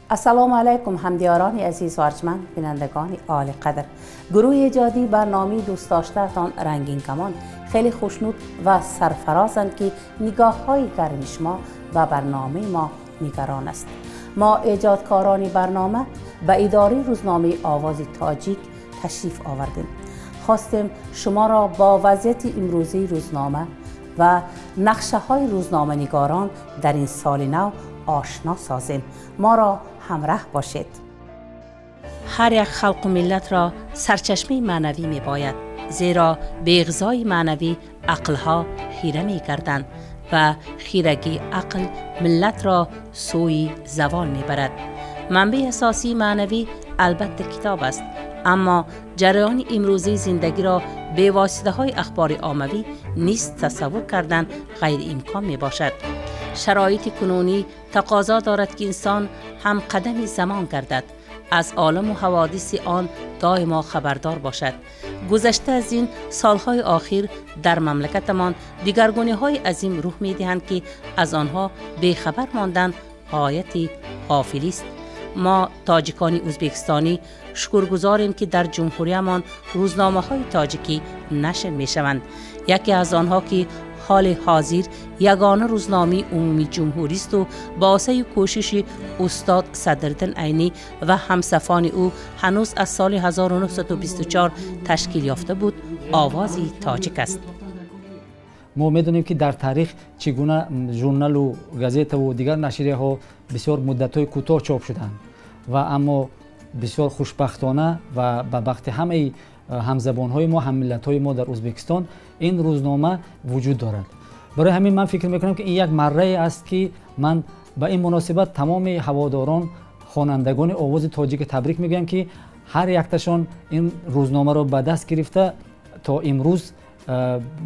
Ассалому алайкум, ҳамдиёрони азиз ва арҷманд, бинандагони олиқадр. Гурӯҳи эҷодии барномаи дӯстдоштаатон «Рангин камон» хеле хушнуд ва сарфарозанд, ки нигоҳҳои гарми шумо ба барномаи мо нигарон аст. Мо, эҷодкорони барнома, ба идораи рӯзномаи «Овози тоҷик» ташриф овардем. Хостем шуморо бо вазъияти имрӯзаи рӯзнома ва нақшаҳои рӯзноманигорон дар ин соли нав ошно созем. Моро ҳамраҳ бошед. Ҳар як халқу миллатро сарчашмаи маънавӣ мебояд, зеро беғизои маънавӣ ақлҳо хира мегарданд ва хирагии ақл миллатро сӯи завол мебарад. Манбаи асосии маънавӣ, албатта, китоб аст, аммо ҷараёни имрӯзаи зиндагиро бевоситаҳои ахбори оммавӣ низ тасаввур кардан ғайриимкон мебошад. Шароити кунунӣ тақозо дорад, ки инсон ҳамқадами замон гардад, аз оламу ҳаводиси он доимо хабардор бошад. Гузашта аз ин, солҳои охир дар мамлакатамон дигаргуниҳои азим рӯҳ медиҳанд, ки аз онҳо бехабар мондан ғояти ғофилист. Мо, тоҷикони ӯзбекистонӣ, шукргузорем, ки дар ҷумҳуриямон рӯзномаҳои тоҷикӣ нашр мешаванд. Яке аз онҳо, ки ҳоли ҳозир ягона рӯзномаи умумии ҷумҳуристу ба осаи кӯшиши устод Садриддин Айнӣ ва ҳамсафони ӯ ҳанӯз аз соли 1924 ташкил ёфта буд, «Овози тоҷик» аст. Мо медонем, ки дар таърих чӣ гуна журналу газетаву дигар нашрияҳо бисёр муддатҳои кӯтоҳ чоп шуданд ва аммо бисёр хушбахтона ва ба бахти ҳамаи ҳамзабонҳои мо, ҳаммиллатҳои мо дар Ӯзбекистон ин рӯзнома вуҷуд дорад. Барои ҳамин ман фикр мекунам, ки ин як маррае аст, ки ман ба ин муносибат тамоми ҳаводорон, хонандагони «Овози тоҷика» табрик мегӯям, ки ҳар якташон ин рӯзномаро ба даст гирифта, то имрӯз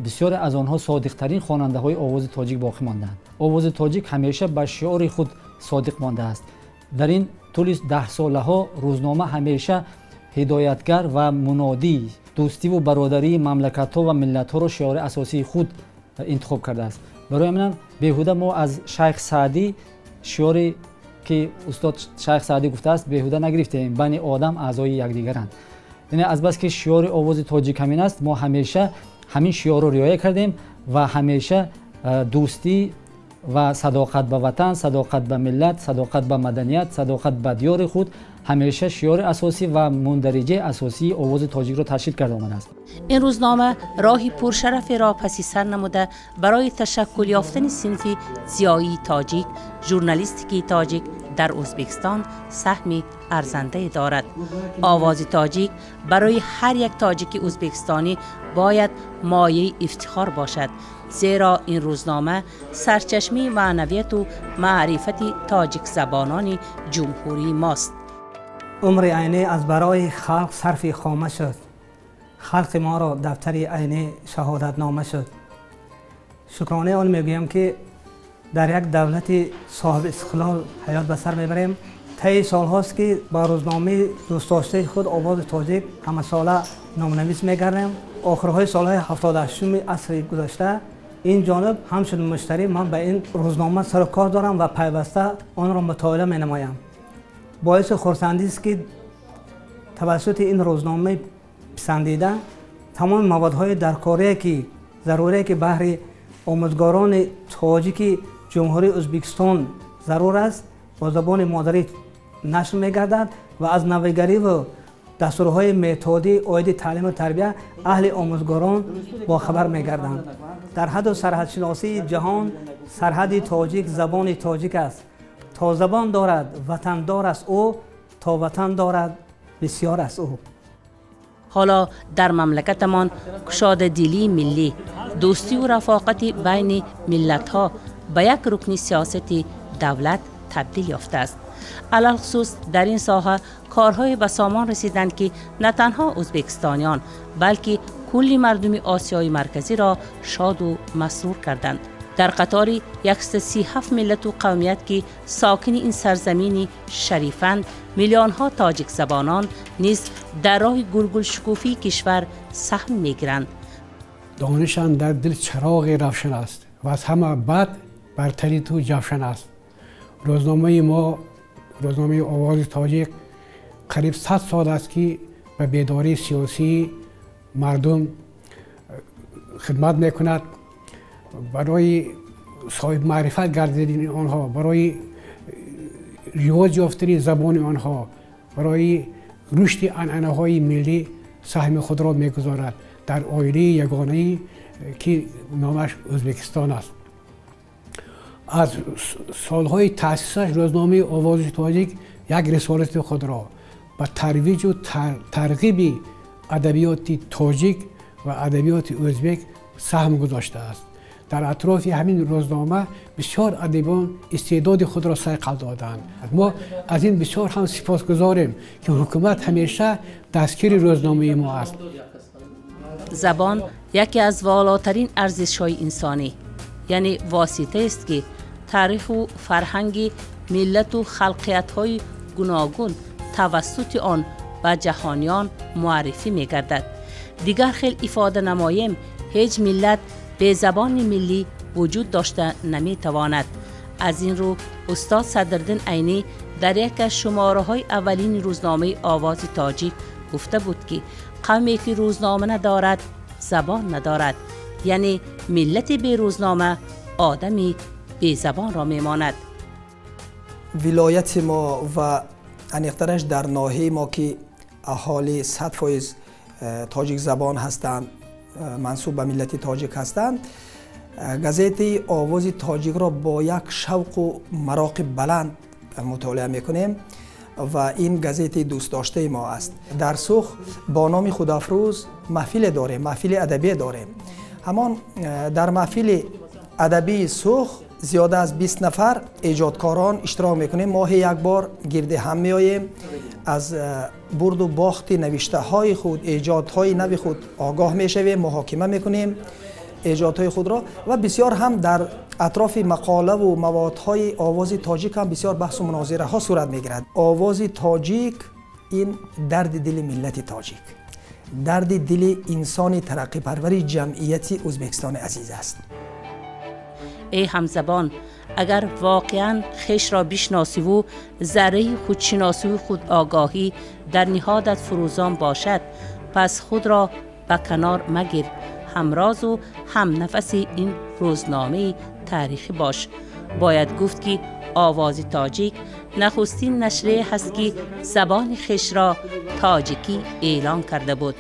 бисёре аз онҳо содиқтарин хонандаҳои «Овози тоҷик» боқӣ мондаанд. «Овози тоҷик» ҳамеша ба шиори худ содиқ мондааст. Дар ин тӯли даҳсолаҳо рӯзнома ҳамеша ҳидоятгар ва мунодии дӯстиву бародарии мамлакатҳо ва миллатҳоро шиори асосии худ интихоб кардааст. Барои ҳаминам беҳуда мо аз Шайх Саъдӣ шиоре, ки устод Шайх Саъдӣ гуфтааст, беҳуда нагирифтем: «Бани одам аъзои якдигаранд». Яъне азбаски шиори «Овози тоҷик» ҳамин аст, мо ҳамеша ҳамин шиорро риоя кардем ва ҳамеша дӯстӣ ва садоқат ба ватан, садоқат ба миллат, садоқат ба маданият, садоқат ба диёри худ ҳамеша шиори асосӣ ва мундариҷаи асосии «Овози тоҷикро» ташкил карда омадааст. Ин рӯзнома роҳи пуршараферо паси сар намуда, барои ташаккул ёфтани синфи зиёии тоҷик, журналистикии тоҷик дар Ӯзбекистон саҳми арзандае дорад. «Овози тоҷик» барои ҳар як тоҷики ӯзбекистонӣ бояд мояи ифтихор бошад, зеро ин рӯзнома сарчашмаи маънавияту маърифати тоҷикзабонони ҷумҳурии мост. Умри Айнӣ аз барои халқ сарфи хома шуд, халқи моро дафтари Айнӣ шаҳодатнома шуд. Шукронаи он мегӯям, ки дар як давлати соҳиби истиқлол ҳаёт ба сар мебарем. Таи солҳост, ки ба рӯзномаи дӯстдоштаи худ «Овози тоҷик» ҳамасола номнавис мегардем. Охирҳои солҳои 78-уми асри гузашта ин ҷониб ҳамчун муштарӣ ман ба ин рӯзнома сару кор дорам ва пайваста онро мутолиа менамоям. Боиси хурсандист, ки тавассути ин рӯзномаи писандида тамоми маводҳои даркорие, ки зарурие, ки баҳри омӯзгорони тоҷики Ҷумҳурии Ӯзбекистон зарур аст, бо забони модарӣ нашр мегардад ва аз навигариву дастурҳои методӣ оиди таълиму тарбия аҳли омӯзгорон бохабар мегарданд. Дар ҳадду сарҳадшиносии ҷаҳон сарҳади тоҷик забони тоҷик аст. То забон дорад, ватандор аст ӯ, то ватан дорад, бисёр аст ӯ. Ҳоло дар мамлакатамон кушодадилии миллӣ, дӯстиву рафоқати байни миллатҳо ба як рукни сиёсати давлат табдил ёфтааст. Алалхусус дар ин соҳа корҳое ба сомон расиданд, ки на танҳо ӯзбекистониён, балки кулли мардуми Осиёи Марказиро шоду масрур карданд. Дар қатори 137 миллату қавмият, ки сокини ин сарзамини шарифанд, миллионҳо тоҷикзабонон низ дар роҳи гулгулшукуфии кишвар саҳм мегиранд. Дониш андар дил чароғи равшан аст ва аз ҳама бад бартари ту ҷавшан аст. Рӯзномаи мо Рӯзномаи Овози Тоҷик қариб 100 сол аст, ки ба бедории сиёсии мардум хидмат мекунад, барои соҳибмаърифат гардидани онҳо, барои ривоҷ ёфтани забони онҳо, барои рушди анъанаҳои миллӣ саҳми худро мегузорад дар оилаи ягонае, ки номаш Ӯзбекистон аст. Аз солҳои таъсисаш рӯзномаи Овози Тоҷик як рисолати худро ба тарвиҷу тарғиби адабиёти тоҷик ва адабиёти ӯзбек саҳм гузоштааст. Дар атрофи ҳамин рӯзнома бисёр адибон истеъдоди худро сайқал доданд. Мо аз ин бисёр ҳам сипосгузорем, ки ҳукумат ҳамеша дастгири рӯзномаи мо аст. Забон яке аз волотарин арзишҳои инсонӣ, яъне воситаест, ки таъриху фарҳанги миллату халқиятҳои гуногун тавассути он ба ҷаҳониён муаррифӣ мегардад. Дигар хел ифода намоем, ҳеҷ миллат бе забони миллӣ вуҷуд дошта наметавонад. Аз ин рӯ устод Садриддин Айнӣ дар яке аз шумораҳои аввалини рӯзномаи Овози Тоҷик гуфта буд, ки қавме ки рӯзнома надорад, забон надорад, яъне миллати берӯзнома одами безабонро мемонад. Вилояти мо ва аниқтараш дар ноҳияи мо, ки аҳолӣ 100% тоҷикзабон ҳастанд, мансуб ба миллати тоҷик ҳастанд, газетаи Овози Тоҷикро бо як шавқу мароқи баланд мутолиа мекунем ва ин газетаи дӯстдоштаи мо аст. Дар Сух бо номи Худафрӯз маҳфиле дорем, маҳфили адабие дорем. Ҳамон дар маҳфили адабии Сух зиёда аз 20 нафар эҷодкорон иштирок мекунем. Моҳе як бор гирди ҳам меоем, аз бурду бохти навиштаҳои худ, эҷодҳои нави худ огоҳ мешавем, муҳокима мекунем эҷодҳои худро ва бисёр ҳам дар атрофи мақолаву маводҳои Овози Тоҷик ҳам бисёр баҳсу мунозираҳо сурат мегирад. Овози Тоҷик ин дарди дили миллати тоҷик, дарди дили инсони тараққипарвари ҷамъияти Ӯзбекистони азиз аст. Эй ҳамзабон, агар воқеан хешро бишносиву зарраи худшиносиву худогоҳӣ дар ниҳодат фурӯзон бошад, пас худро ба канор магир, ҳамрозу ҳамнафаси ин рӯзномаи таърихӣ бош. Бояд гуфт, ки Овози Тоҷик нахустин нашрие ҳаст, ки забони хешро тоҷикӣ эълон карда буд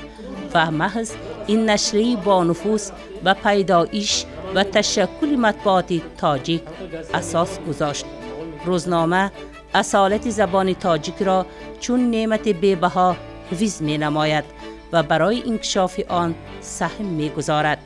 ва маҳз ин нашрияи бонуфуз ба пайдоиш ва ташаккули матбуоти тоҷик асос гузошт. Рӯзнома асолати забони тоҷикро чун неъмати бебаҳо ҳифз менамояд ва барои инкишофи он саҳм мегузорад.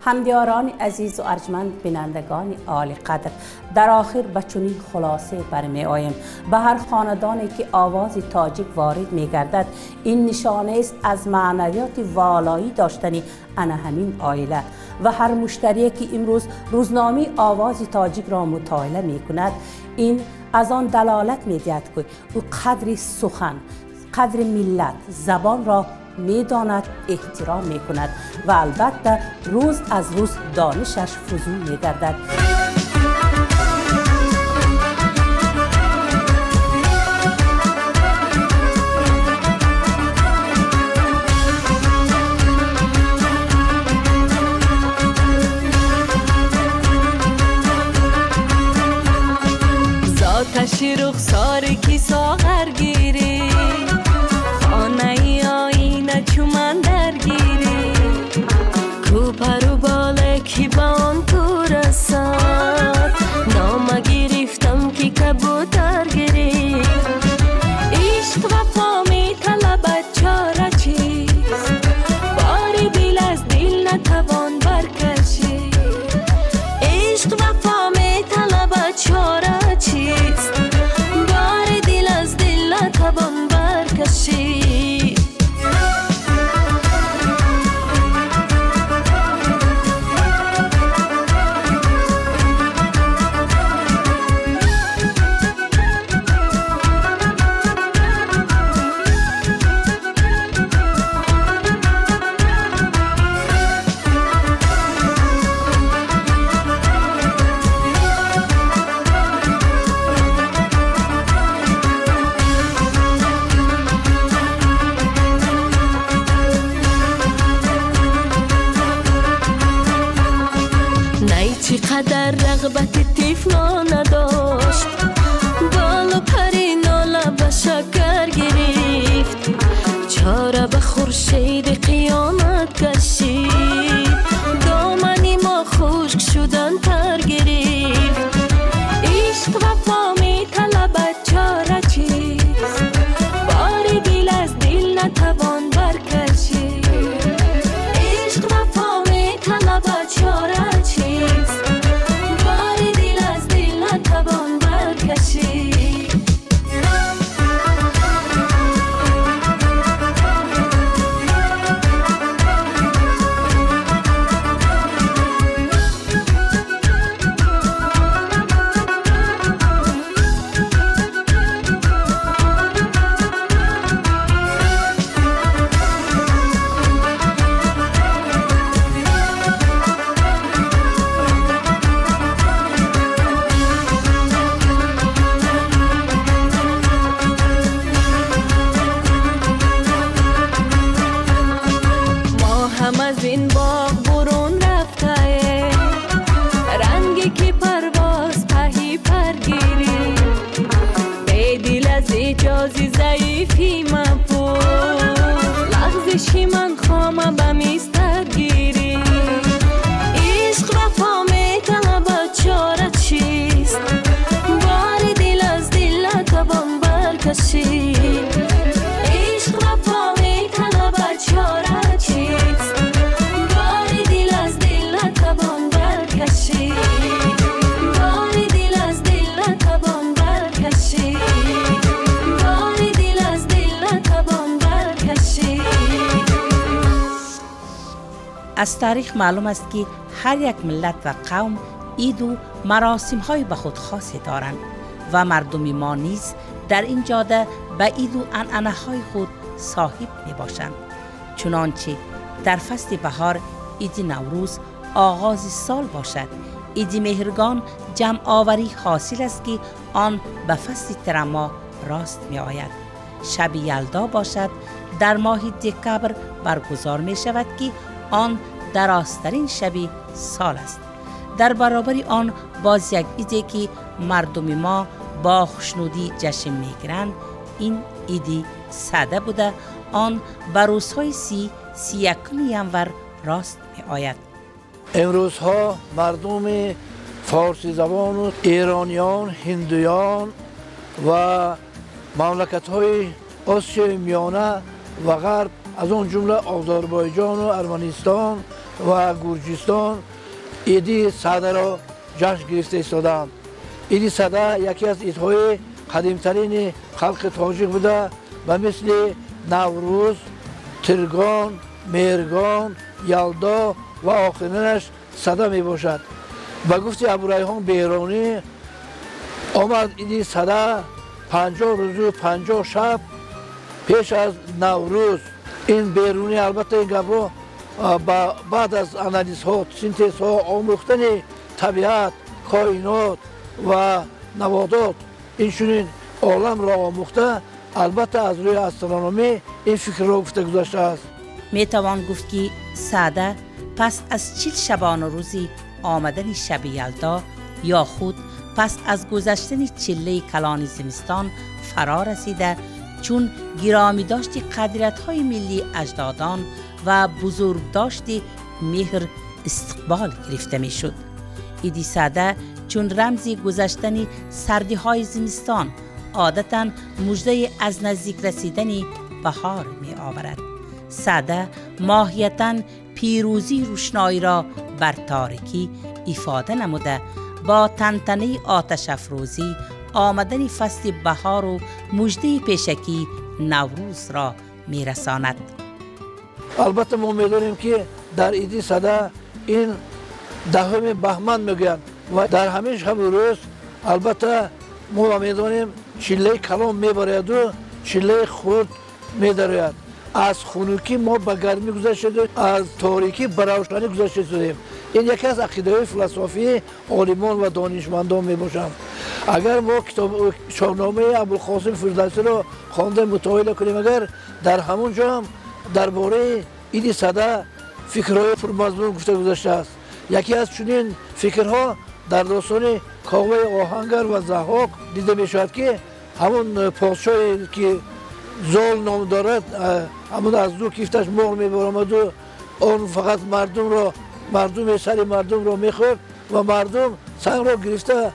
Ҳамдиёрони азизу арҷманд, бинандагони олиқадр, дар охир ба чунин хулосе бармеоем. Ба ҳар хонадоне ки овози тоҷик ворид мегардад, ин нишонаест аз маънавиёти волоӣ доштани ана ҳамин оила ва ҳар муштарие ки имрӯз рӯзномаи Овози Тоҷикро мутолиа мекунад, ин аз он далолат медиҳад, ки ӯ қадри сухан, қадри миллат, забонро медонад, эҳтиром мекунад ва албатта рӯз аз рӯз донишаш фузун мегардад. Зоташи рухсоре ки соғар гирӣ, хонаи оина чу ман даргирӣ, ку пару боле ки ба он ту расад, нома гирифтам ки кабутар гирифт. Ишқ вафо металабад, чора чист? Бори дил аз дил натавон баркашид. Ишқ вафо металабад, чора чист? Бори дил аз дил натавон Сурати тифлона дошт, болу пари нола ба шакар гирифт, чора ба хуршеди қиёмат кашид, домани мо хушк шудан тар гирифт. Ишқ вафо металабад, чора чист? Бори дил аз дил натавон баркашид. Ишқ вафо металабад, чора чист? Бори дил аз дил натавон баркашид. از تاریخ معلوم است که هر یک ملت و قوم عید و مراسم های به خود خاصی دارند و مردم ما نیز در این جاده به عید و عنعنه های خود صاحب می باشند. چنانچه در فصل بهار عید نوروز آغاز سال باشد، عید مهرگان جمع آوری حاصل است که آن به فصل ترماه راست می آید. شب یلدا باشد در ماه دکبر برگزار می شود که آن درازترین شب سال است. در برابر آن باز یک عیدی که مردم ما با خوشنودی جشن میگیرند، این عید سده بوده، آن به روزهای 30-31 ینور راست می آید. امروزها مردم فارسی زبان و ایرانیان، هندویان و مملکت های آسیای میانه و غرب، از آن جمله آذربایجان و ارمنستان و گرجستان، عید سده را جشن گرفته ایستادند. عید سده یکی از عیدهای قدیمترین خلق تاجیک بوده و مثل نوروز، ترگان، مهرگان، یلدا و آخرینش سده می باشد. به گفت ابوریحان بیرونی آمد عید سده 50 روز و 50 شب پیش از نوروز. این بیرونی البته این گپ رو بعد از آنالیز ها، سینتز ها، آموختن طبیعت، کائنات و نباتات، این چنین عالم را آموخته، البته از روی استرونومی این فکر را گفته گذاشته است. می توان گفت که سده پس از 40 شبانه روزی آمدن شب یلدا یا خود پس از گذشتن چله کلان زمستان فرا رسیده، چون گرامی داشت قدرت‌های ملی اجدادان و بزرگ داشت مهر استقبال گرفته میشد. عید سده چون رمز گذشتن سردی‌های زمستان عادتاً مژده از نزدیک رسیدن بهار می آورد. سده ماهیتاً پیروزی روشنایی را بر تاریکی افاده نموده، با تنتنه آتش افروزی آمدن فصل بهار و مژده پیشکی نوروز را میرساند. البته ما میدانیم که در عید سده این دهم بهمن میگویند و در همین شب و روز البته ما میدانیم چله کلام میبارید و چله خرد میدارید. از خنوکی ما به گرمی گذشته، از تاریکی به روشنی گذشته شدیم. این یکی از عقیده‌های فلسفی عالمان و دانشمندان میباشند. اگر ما کتاب شاهنامه ابوالقاسم فردوسی را خوانده مطالعه کنیم، اگر در همون جا هم درباره عید سده فکرهای پرمضمون گفته گذشته است. یکی از چنین فکرها Дар достони Коваи Оҳангар ва Заҳҳок дида мешавад, ки ҳамон подшоҳе ки Зол ном дорад, ҳамон аз ду кифташ мор мебаромаду он фақат мардумро, мардуми сари мардумро мехӯрд ва мардум сангро гирифта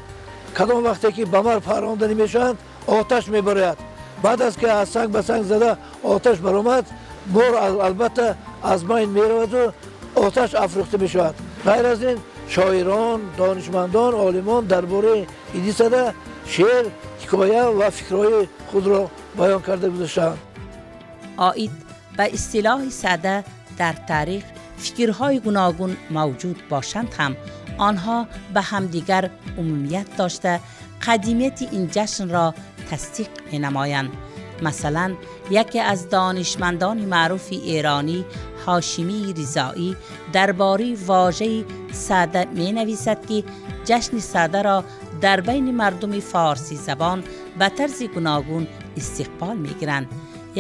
кадом вақте ки ба мар парронданӣ мешаванд, оташ мебарояд. Баъд аз ки аз санг ба санг зада оташ баромад, мор албатта аз байн мераваду оташ афрӯхта мешавад. Ғайр аз ин, шоирон, донишмандон, олимон дар бораи иди Сада шеър, ҳикоя ва фикрҳои худро баён карда гузаштаанд. Оид ба истилоҳи Сада дар таърих фикрҳои гуногун мавҷуд бошанд ҳам, онҳо ба ҳамдигар умумият дошта, қадимияти ин ҷашнро тасдиқ менамоянд. Масалан, яке аз донишмандони маъруфи эронӣ, Ҳошимии Ризоӣ, дар бораи вожаи Сада менависад, ки ҷашни Садаро дар байни мардуми форсизабон ба тарзи гуногун истиқбол мегиранд.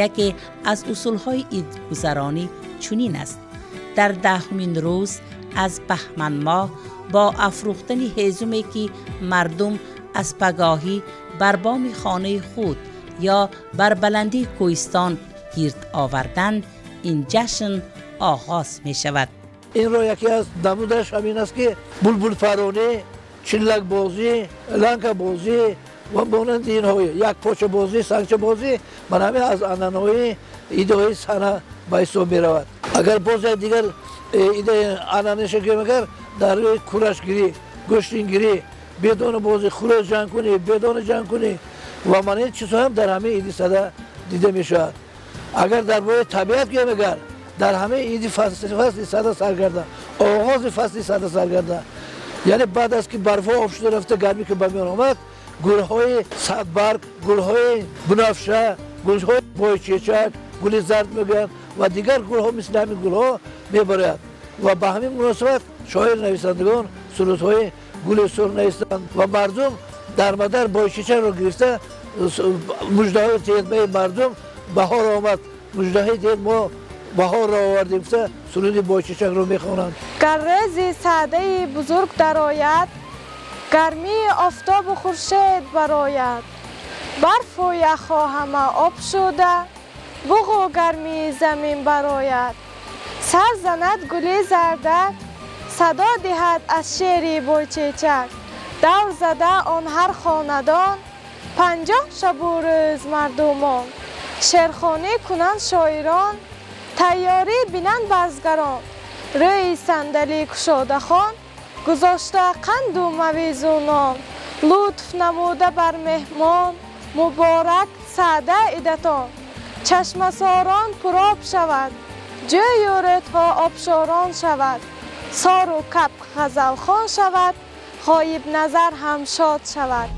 Яке аз усулҳои идгузаронӣ чунин аст: дар 10-умин рӯз аз баҳман моҳ бо афрӯхтани ҳезуме, ки мардум аз пагоҳӣ бар боми хонаи худ ё бар баландии кӯҳистон гирд оварданд, ин ҷашн оғоз мешавад. Инро яке аз намудаш ҳамин аст, ки булбулпаронӣ, чиллакбозӣ, ланкабозӣ ва монанди инҳо, якпочабозӣ, сангчабозӣ, ман ҳамин аз анъанаҳои идҳои сана ба ҳисоб меравад. Агар боз як дигар идаи анъанаша гӯем, агар дар рӯи курашгирӣ, гӯштингирӣ, бедонабозӣ, хурӯс ҷангкунӣ, бедона ҷангкунӣ ва ман ин чизҳо ҳам дар ҳамаи иди Сада дида мешавад. Агар дар бораи табиат гӯем, агар дар ҳамаи иди фасли Сада саргарда, оғози фасли Сада саргарда, яъне баъд аз ки барфҳо об шуда рафта, гармӣ ки ба миён омад, гулҳои садбарг, гулҳои бунафша, гулҳои бойчечак, гули зард мегӯянд ва дигар гулҳо мисли ҳамин гулҳо мебарояд ва ба ҳамин муносибат шоир нависандагон сурудҳои гули сур навистанд ва мардум дар мадар бойчечакро гирифта муждаҳои тиҳед мардум баҳор омад, муждаҳои тиҳед мо баҳорро овардем гуфта суруди бойчечакро мехонанд. Гар рӯзи Садаи бузург дарояд, гармии офтобу хуршед барояд, барфу яхҳо ҳама об шуда, буғу гармии замин барояд. Сар занад гули зардак, садо диҳад аз шеъри бойчечак, давр зада он ҳар хонадон, 50 шабу рӯз мардумон. Шеърхонӣ кунанд шоирон, тайёрӣ бинанд барзгарон, рӯи сандалӣ кушодахон, гузошта қанду мавизу нон, лутф намуда бар меҳмон, муборак Сада идатон. Чашмасорон пуроб шавад, ҷӯю рӯдҳо обшорон шавад, сору кабк ғазалхон шавад, ғоибназар ҳам шод шавад.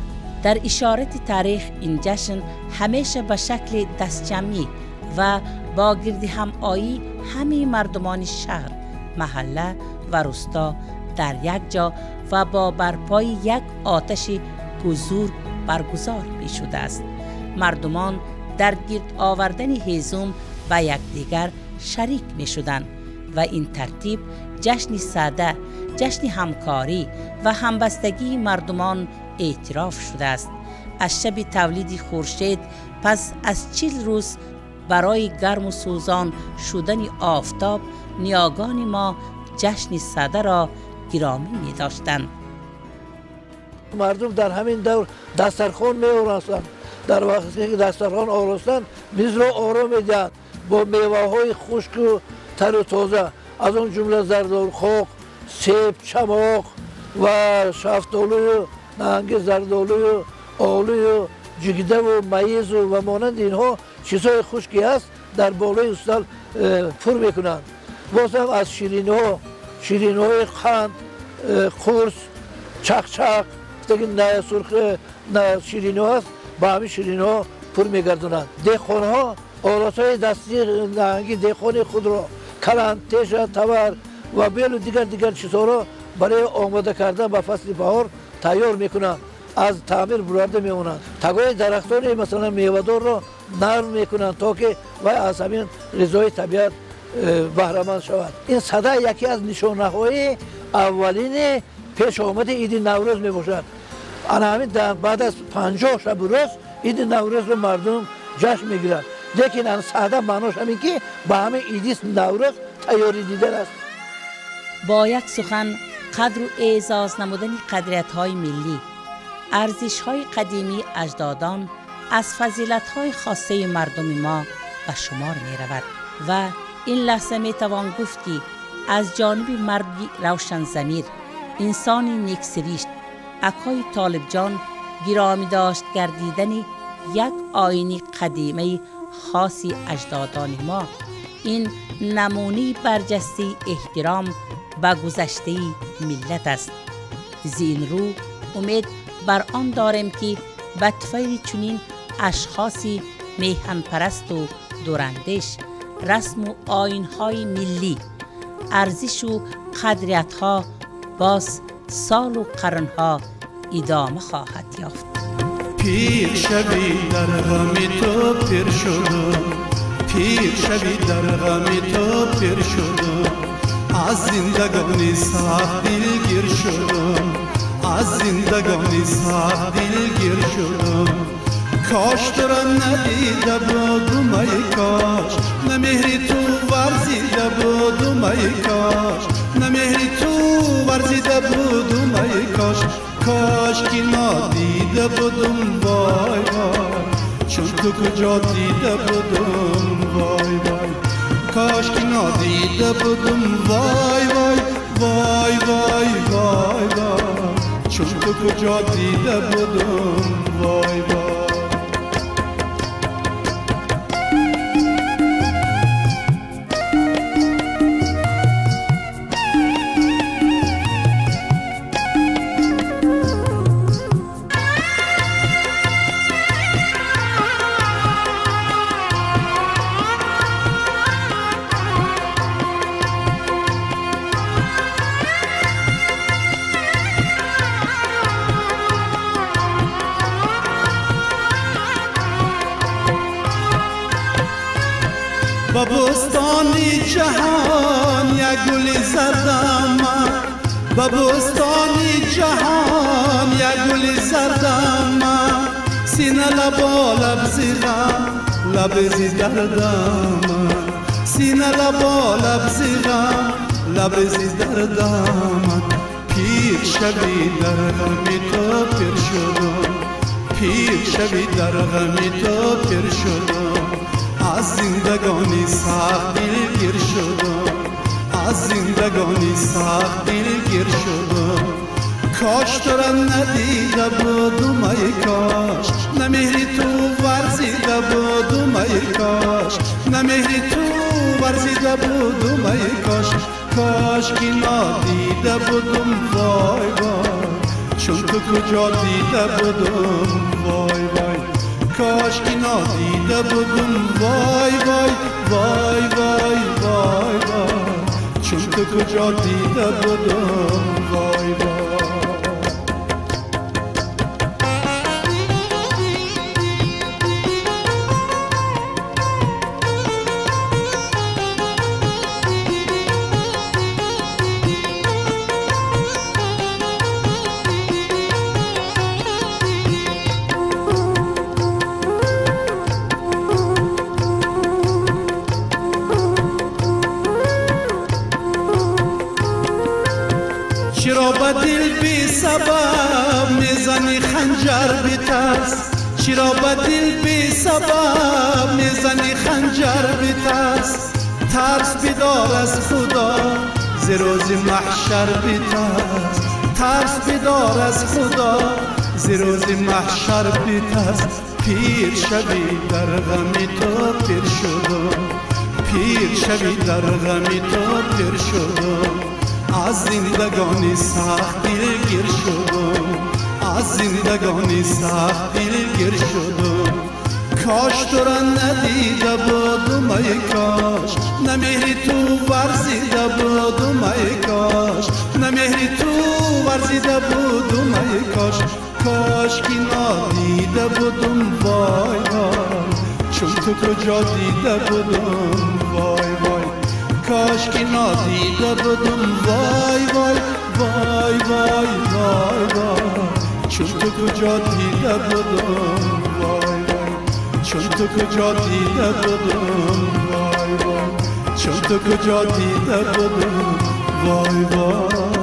Дар ишорати таърих ин ҷашн ҳамеша ба шакли дастҷамъӣ ва бо гирди ҳамоӣ ҳамаи мардумони шаҳр, маҳалла ва рӯсто дар як ҷо ва бо барпои як оташи бузург баргузор мешудааст. Мардумон дар гирд овардани ҳезум ба якдигар шарик мешуданд ва ин тартиб ҷашни Сада, ҷашни ҳамкорӣ ва ҳамбастагии мардумон эътироф шудааст. Аз шаби тавлиди хуршед пас аз 40 рӯз барои гарму сӯзон шудани офтоб, ниёгони мо ҷашни Садаро гиромӣ медоштанд. Мардум дар ҳамин давр дастархон меоростанд. Дар вақте ки дастархон оростанд, мизро оро медиҳанд бо меваҳои хушку тару тоза, аз он ҷумла зардолхоқ, себ, чамоқ ва шафтолую наҳанги зардолую олую ҷигдаву маизу ва монанди инҳо чизҳои хушке ҳаст, дар болои устал пур мекунанд. Боз ҳам аз шириниҳо, шириниҳои қанд, қурс, чақчақ, сурх шириниҳо ҳаст, ба ҳамин шириниҳо пур мегардонанд. Деҳқонҳо олатҳои дастии наҳанги деҳқони худро, каланд, теша, тавар ва белу дигар чизҳоро барои омода кардан ба фасли баҳор тайёр мекунанд, аз таъмир бурарда мемонанд. Тагои дарахтони масалан мевадорро нарм мекунанд, то ки вай аз ҳамин ғизои табиат баҳраманд шавад. Ин Сада яке аз нишонаҳои аввалини Пеш омади иди Наврӯз мебошад. Ана ҳамин баъд аз 50 шабу рӯз иди Наврӯзро мардум ҷашн мегиранд. Лекин ана саъда маънош ҳамин ки ба ҳамин иди Наврӯз тайёрӣ дидан аст. Бо як сухан қадру эъзоз намудани қадриятҳои миллӣ, арзишҳои қадимии аҷдодон аз фазилатҳои хосаи мардуми мо ба шумор меравад ва ин лаҳза метавон гуфт ки аз ҷониби марди равшанзамир, инсони нексиришт, акои Толибҷон гиромӣ дошт гардидани як оини қадимаи хоси аҷдодони мо ин намунаи барҷастаи эҳтиром ба гузаштаи миллат аст. Зин рӯ умед бар он дорем ки ба туфайли чунин ашхоси меҳанпарасту дурандеш расму оинҳои миллӣ, арзишу қадриятҳо боз солу қарнҳо идома хоҳад ёфт. Пир шавӣ дар ғами ту пир шудам, пир шавӣ дар ғами ту пир шудам, аз зиндагонӣ сахт дилгир шудам, аз зиндагонӣ сахт дилгир шудам. Кош туро надида будум, ай кош, на меҳри ту варзида будум, ай кош, на меҳри ту варзида будум, ай кош, кош ки нодида будум, вой вой, чун ту куҷо дида будум, вой вой, кош ки нодида будум, вой вой, вой вой, вой вой, чун ту куҷо дида будум, вой вой. Ба бӯстони ҷаҳон як гули зардам, ба бӯстони ҷаҳон як гули зардам, сина лабо лаб зи ғам, лаб зи дардам, сина лабо лаб зи ғам, лаб зи дардам. Пир шавӣ дар ғами ту пир шудам, пир шавӣ дар ғами ту пир шудам, аз зиндагонӣ сахт дилгир шудам, аз зиндагонӣ сахт дилгир шудам. Кош туро надида будум, ай кош, на меҳри ту варзида будум, ай кош, на меҳри ту варзида будум, ай кош, кош ки нодида будум, вой вой, чун ту куҷо дида будум, вой вой, кош ки нодида будум, вой вой, вой вой, вой вой, чун ту куҷо дида будум, вой вой. Чаро ба дил бесабаб мезанӣ ханҷар битарс, чаро ба дил бесабаб мезанӣ ханҷар битарс, тарс бидор аз Худо зи рӯзи маҳшар битарс, тарс бидор аз Худо зи рӯзи маҳшар битарс. Пир шавӣ дар ғами ту пир шудам, пир шавӣ дар ғами ту пир шудам, аз зиндагонӣ сахт дилгир шудам, аз зиндагонӣ сахт дилгир шудам. Кош туро надида будум, ай кош, на меҳри ту варзида будум, ай кош, на меҳри ту варзида будум, ай кош, кош ки нодида будум, вой вой, чун ту куҷо дида будум, вой вой, кош ки нодида будум, вой вой, Вой вой вой вой, чун ту куҷо дида будам, вой вой, чун ту куҷо дида будам, вой вой, чун ту куҷо дида будам, вой вой.